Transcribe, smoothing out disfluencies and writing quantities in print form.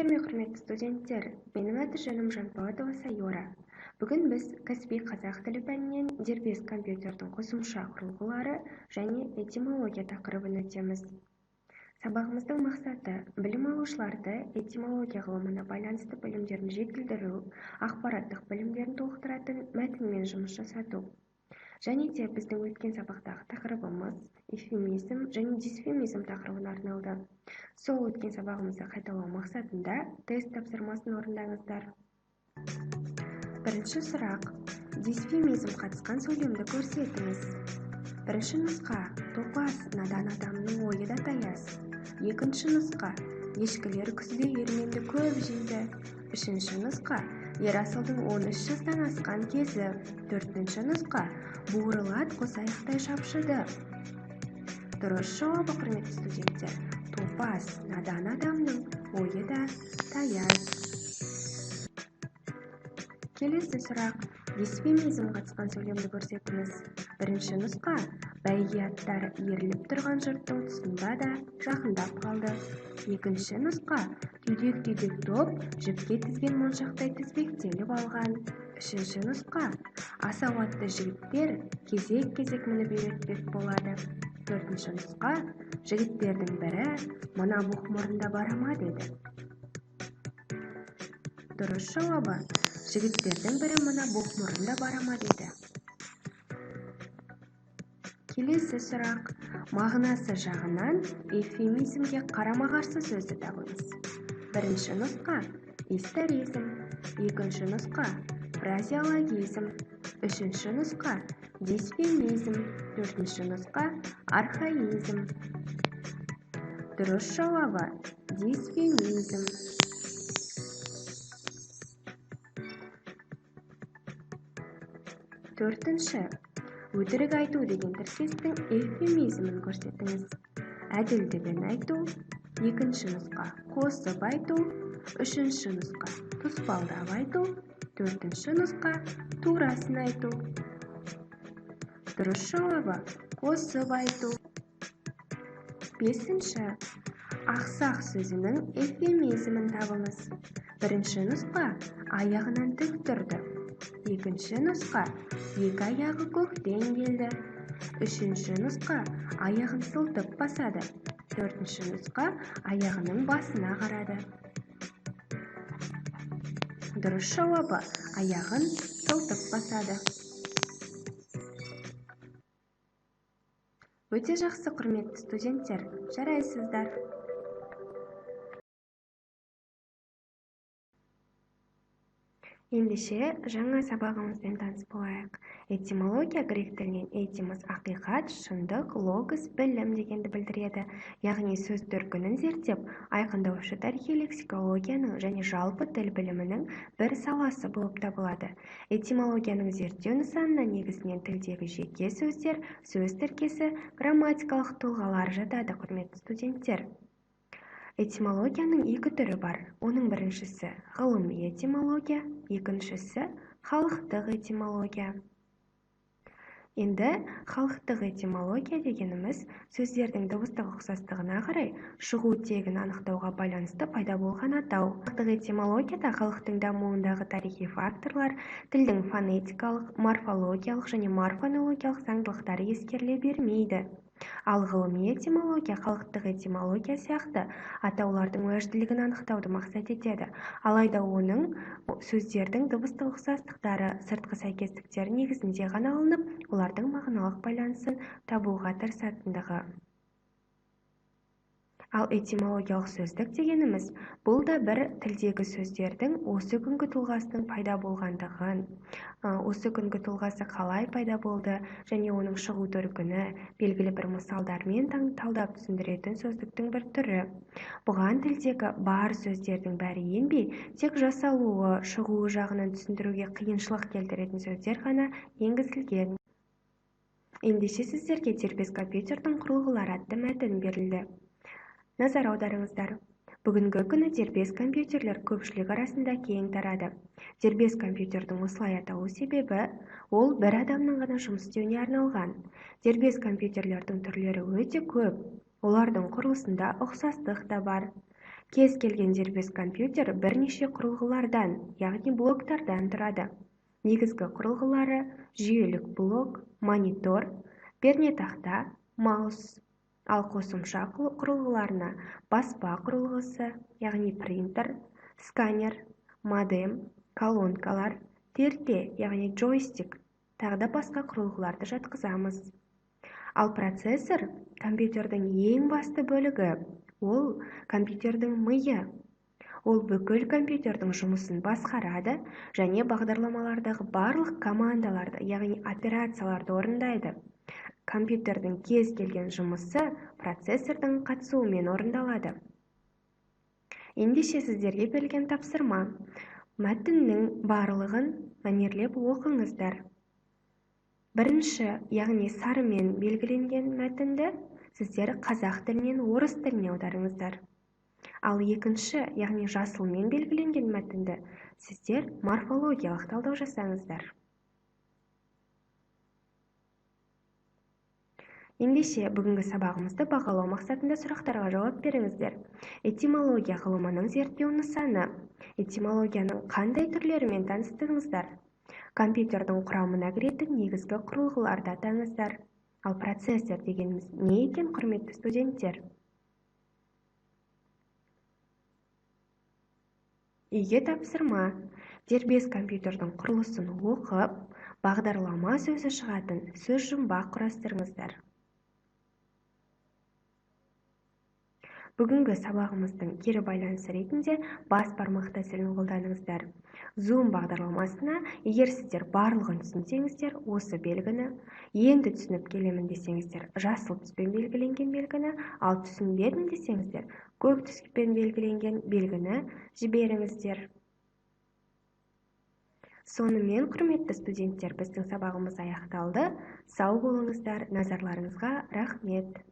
Сәлеметсіздер ме, құрметті студенттер? Менің аты-жөнім Жанболатова Сайора. Бүгін біз кәсіби қазақ тілі пәнінен дербес компьютердің қосымша құрылғылары және этимология тақырыбын өтеміз. Сабағымыздың мақсаты білім алушыларды этимология ғылымына байланысты білімдерін жетілдіру, ақпараттық білімдерін толықтыратын мәтінмен жұмыс жасату. Және де біздің өткен сабақтағы тақырыбымыз эвфемизм және дисфемизм тақырыбына арналды. Сол өткен сабағымызды қайталау мақсатында тест тапсырмасын орындаңыздар. Бірінші сұрақ. Дисфемизм қатысқан сөйлемді көрсетіңіз. Бірінші нұсқа. Топас, надан адамның ойы да таяз. Екінші нұсқа. Ешкілер күзде ерменді көп жейді. Үшінші нұсқа. Ерасылдың 13 жастан асқан кезі. Төртінші нұсқа. Буырыл ат қосаяқтай шапшыды. Дұрыс жауабы, құрметті студенттер, топас, надан адамның ойы да таяз. Келесі сұрақ. Дисфемизм қатысқан сөйлемді көрсетіңіз. Бірінші нұсқа. Бәйге аттары иіріліп тұрған жұрттың тұсында да жақындап қалды. Екінші нұсқа. Түйдек-түйдек топ жіпке тізген моншақтай тізбектеліп алған. Үшінші нұсқа. Асау атты жігіттер кезек-кезек мініп үйретпек болады. Төртінші нұсқа. Жігіттердің бірі мына боқмұрында бара ма деді. Дұрыс жауабы жігіттердің бірі мына боқмұрында бара ма деді. Келесі сұрақ. Мағынасы жағынан эвфемизмге қарама-қарсы сөзді табыңыз. Бірінші нұсқа историзм, екінші нұсқа фразеологизм, үшінші нұсқа дисфемизм, төртінші нұсқа архаизм. Дұрыс жауабы дисфемизм. Төртінші. Өтірік айту деген тіркестің эвфемизмін көрсетіңіз. Әділдігін айту, екінші нұсқа қосып айту, үшінші нұсқа тұспалдап айту, төртінші нұсқа турасын айту. Дұрыс жауабы қосып айту. Бесінші. Ақсақ сөзінің эвфемизмін табыңыз. Бірінші нұсқа аяғынан тік тұрды. Екінші нұсқа екі аяғы көктен келді. Үшінші нұсқа аяғын сылтып басады. Төртінші нұсқа аяғының басына қарады. Дұрыс жауабы аяғын сылтып басады. Өте жақсы, құрметті студенттер, жарайсыздар. Ендеше жаңа сабағымызбен таныс болайық. Этимология грек тілінен этимос ақиқат, шындық, логос білім дегенді білдіреді. Яғни сөз төркінін зерттеп, айқындаушы тарихи лексикологияның және жалпы тіл білімінің бір саласы болып табылады. Этимологияның зерттеу нысанына негізінен тілдегі жеке сөздер, сөз тіркесі, грамматикалық тұлғалар жатады, құрметті студенттер. Этимологияның екі түрі бар. Оның біріншісі ғылыми этимология, екіншісі халықтық этимология. Енді халықтық этимология дегеніміз сөздердің дыбыстық ұқсастығына қарай шығу тегін анықтауға байланысты пайда болған атау. Халықтық этимологияда халықтың дамуындағы тарихи факторлар, тілдің фонетикалық, морфологиялық және морфонологиялық заңдылықтары ескеріле бермейді. Ал ғылыми этимология халықтық этимология сияқты атаулардың уәжділігін анықтауды мақсат етеді. Алайда оның сөздердің дыбыстық ұқсастықтары, сыртқы сәйкестіктері негізінде ғана алынып, олардың мағыналық байланысын табуға тырысатындығы. Ал этимологиялық сөздік дегеніміз бұл да бір тілдегі сөздердің осы күнгі тұлғасының пайда болғандығын, осы күнгі тұлғасы қалай пайда болды және оның шығу төркіні белгілі бір мысалдармен талдап түсіндіретін сөздіктің бір түрі. Бұған тілдегі бар сөздердің бәрі енбей, тек жасалуы, шығуы жағынан түсіндіруге қиыншылық келтіретін сөздер ғана енгізілген. Ендеше сіздерге дербес компьютердің құрылғылары атты мәтін берілді. Назар аударыңыздар. Бүгінгі күні дербес компьютерлер көпшілік арасында кең тарады. Дербес компьютердің осылай аталу себебі, ол бір адамның ғана жұмыс істеуіне арналған. Дербес компьютерлердің түрлері өте көп. Олардың құрылысында ұқсастық та бар. Кез келген дербес компьютер бірнеше құрылғылардан, яғни блоктардан тұрады. Негізгі құрылғылары жүйелік блок, монитор, пернетақта, маус. Ал қосымша құрылғыларына баспа құрылғысы, яғни принтер, сканер, модем, колонкалар, терте, яғни джойстик, тағы да басқа құрылғыларды жатқызамыз. Ал процессор компьютердің ең басты бөлігі. Ол компьютердің миы. Ол бүкіл компьютердің жұмысын басқарады және бағдарламалардағы барлық командаларды, яғни операцияларды орындайды. Компьютердің кез келген жұмысы процессордың қатысуымен орындалады. Ендеше сіздерге берілген тапсырма. Мәтіннің барлығын мәнерлеп оқыңыздар. Бірінші, яғни сарымен белгіленген мәтінді сіздер қазақ тілінен орыс тіліне аударыңыздар. Ал екінші, яғни жасылмен белгіленген мәтінді сіздер морфологиялық талдау жасаңыздар. Ендеше бүгінгі сабағымызды бағалау мақсатында сұрақтарға жауап беріңіздер. Этимология ғылымының зерттеу нысаны. Этимологияның қандай түрлерімен таныстыңыздар? Компьютердің құрамына кіретін негізгі құрылғыларды атаңыздар. Ал процессор дегеніміз не екен, құрметті студенттер? Үйге тапсырма. Дербес компьютердің құрылысын оқып, бағдарлама сөзі шығатын сөз жұмбақ құрастырыңыздар. Бүгінгі сабағымыздың кері байланысы ретінде бас бармақ тәсілін қолданыңыздар. Zoom бағдарламасына егер сіздер барлығын түсінсеңіздер, осы белгіні, енді түсініп келемін десеңіздер, жасыл түспен белгіленген белгіні, ал түсінбедім десеңіздер, көк түспен белгіленген белгіні жіберіңіздер. Сонымен, құрметті студенттер, біздің сабағымыз аяқталды. Сау болыңыздар, назарларыңызға рахмет.